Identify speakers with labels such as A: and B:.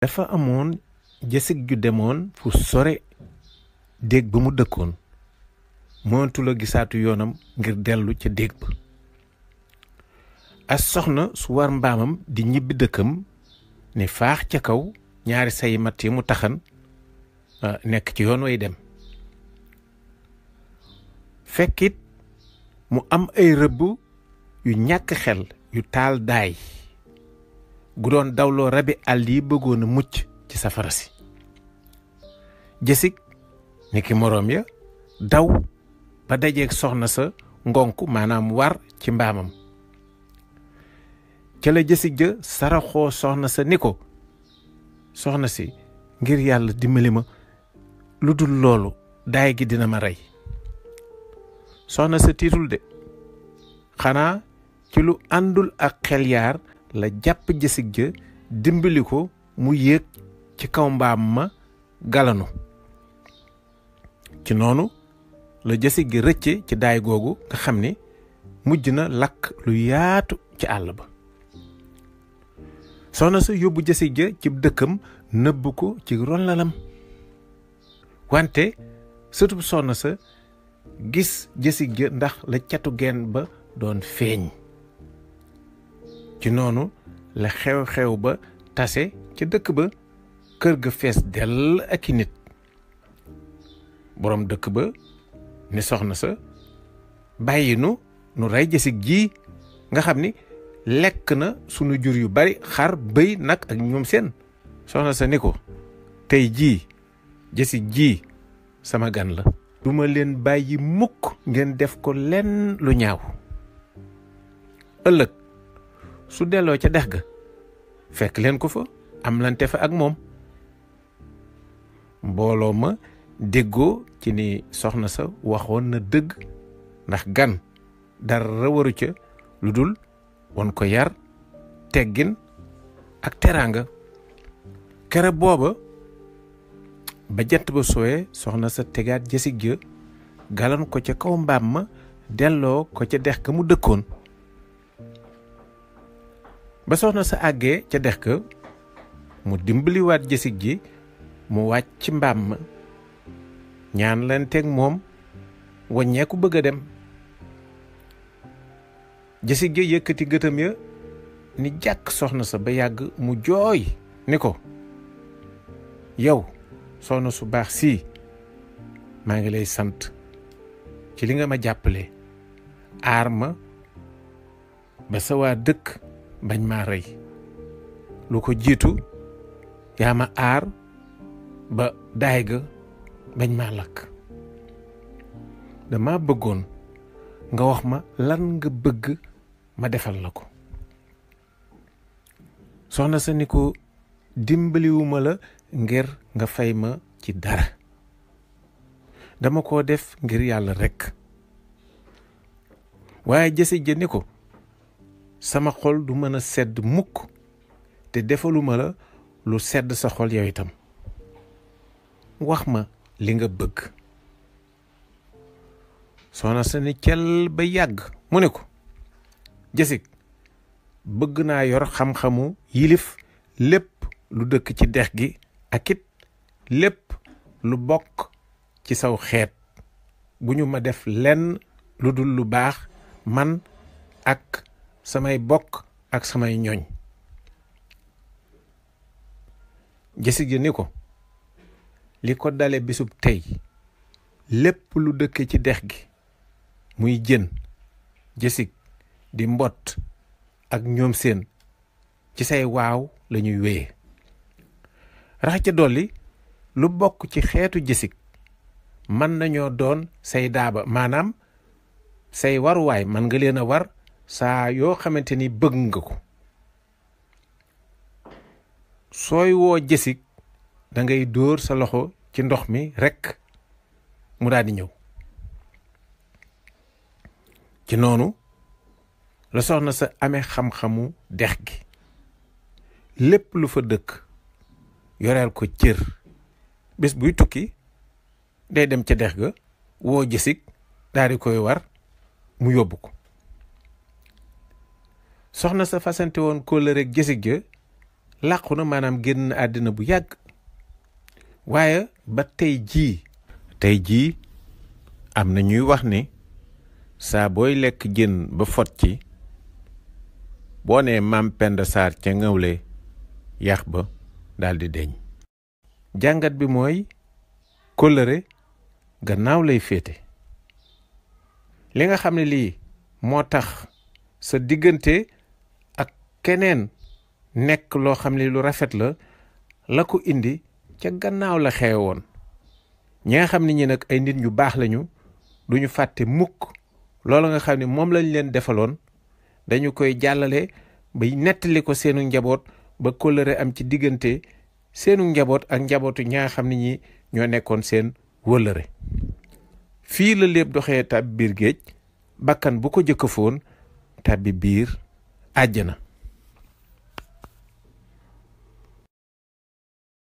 A: dafa amoon jësig ju demoon fu sore déeg ba mu dëkkoon mënatula gisaatu yoonam ngir dellu ca déeg ba. as soxna su war mbaamam di ñibbi dëkkam ni faax ca kaw ñaari say mat yi mu taxan nekk ci yoon way dem. fekkit mu am ay rëbb yu ñàkk xel yu taal daay gu doon dawloo rabi àll yi bëggoon a mucc ci safara si. jësig ni ki moroom ya daw ba dajeeg soxna sa ngonk maanaam war ci mbaamam. ca la jësig ja saraxoo soxna sa ni ko soxna si ngir yàlla dimbali ma lu dul loolu daay gi dina ma rey. soxna sa tiitul de xanaa ci lu àndul ak xel yaar la jàpp jësig ja dimbali ko mu yéeg ci kaw mbaam ma galanu. ci noonu la jësig gi rëcce ci daay googu nga xam ni mujj na lakk lu yaatu ci àll ba. soxna sa yóbbu jësig ja ci dëkkam nëbb ko ci ron lalam. wante sëtub soxna sa gis jësig ja ndax la catu geen ba doon feeñ. ci noonu la xew-xew ba tase ca dëkk ba kër ga fees dell ak i nit. boroom dëkk ba ni soxna sa bàyyi nu rey jësig ji nga xam ni lekk na sunu jur yu bari xar bëy nag ak ñoom seen. soxna sa ni ko tey jii jësig ji sama gan la. duma leen bàyyi mukk ngeen def ko lenn lu ñaaw. ëllëg su delloo ca dex ga fekk leen ko fa am lante fa ak moom. mbooloo ma déggoo ci ni soxna sa waxoon na dëgg ndax gan dara waru ca lu dul won ko yar teggin ak teraanga. kere booba ba jant ba sooyee soxna sa tegaat jësig ja galan ko ca kaw mbaam ma delloo ko ca dex ga mu dëkkoon. ba soxna sa àggee ca dex ga mu dimbaliwaat jësig ji mu wàcc ci mbaam ma ñaan leen teg moom waññeeku bëgg a dem. jësig ja yëkkati gëtam ya ni jàkk soxna sa ba yàgg mu jooy ni ko yow soxna su baax sii maa ngi lay sant ci li nga ma jàppale aar ma ba sa waa dëkk bañ maa rey. lu ko jiitu yaa ma aar ba daay ga bañ maa lakk. dama bëggoon nga wax ma lan nga bëgg ma defal la ko. soxna sa ni ko dimbaliwuma la ngir nga fay ma ci dara dama ko def ngir yàlla rekk. waaye jësig ja ni ko sama xol du mën a sedd mukk te defaluma la lu sedd sa xol yow itam. wax ma li nga bëgg. soxna sa ni cel ba yàgg mu ne ko jësig bëgg naa yor xam-xamu yilif lépp lu dëkk ci dex gi ak it lépp lu bokk ci saw xeet bu ñu ma def lenn lu dul lu baax man ak samay bokk ak samay ñooñ. jësig ja ni ko li ko dale bisub tey lépp lu dëkk ci dex gi muy jën jësig di mbott ak ñoom seen ci say waaw lañuy wéye. rax ca dolli lu bokk ci xeetu jësig mën nañoo doon say daaba maanaam say waruwaay man nga leen a war saa yoo xamante ni bëgg nga ko. sooy woo jësig da ngay dóor sa loxo ci ndox mi rekk mu daal di ñëw. ci noonu la soxna sa amee xam-xamu dex gi lépp lu fa dëkk yoreel ko cër bés buy tukki day dem ca dex ga woo jësig daal di koy war mu yóbbu ko. soxna sa fasante woon kóllëre ak jësig ja làqu na maanaam génn na àddina bu yàgg waaye ba tey jii am na ñuy wax ni saa booy lekk jën ba fot ci boo nee Maam Penda Sarr ca ngawle yax ba daldi deñ jàngat bi mooy kóllëre gannaaw lay féete li nga xam ne lii moo tax sa diggante ak keneen nekk loo xam ne lu rafet la ko indi ca gannaaw la xewoon ñi nga xam ne ñi nag ay nit ñu baax lañu duñu fàtte mukk loolu nga xam ne moom lañ leen defaloon dañu koy jàllale ba nettali ko seenu njaboot ba kóllëre am ci diggante seenu njaboot ak njabootu ñi nga xam ne ñi ñoo nekkoon seen wëllëre fii la lépp doxee tàbbi biir géej bakkan bu ko jëkkafoon tàbbi biir àjjana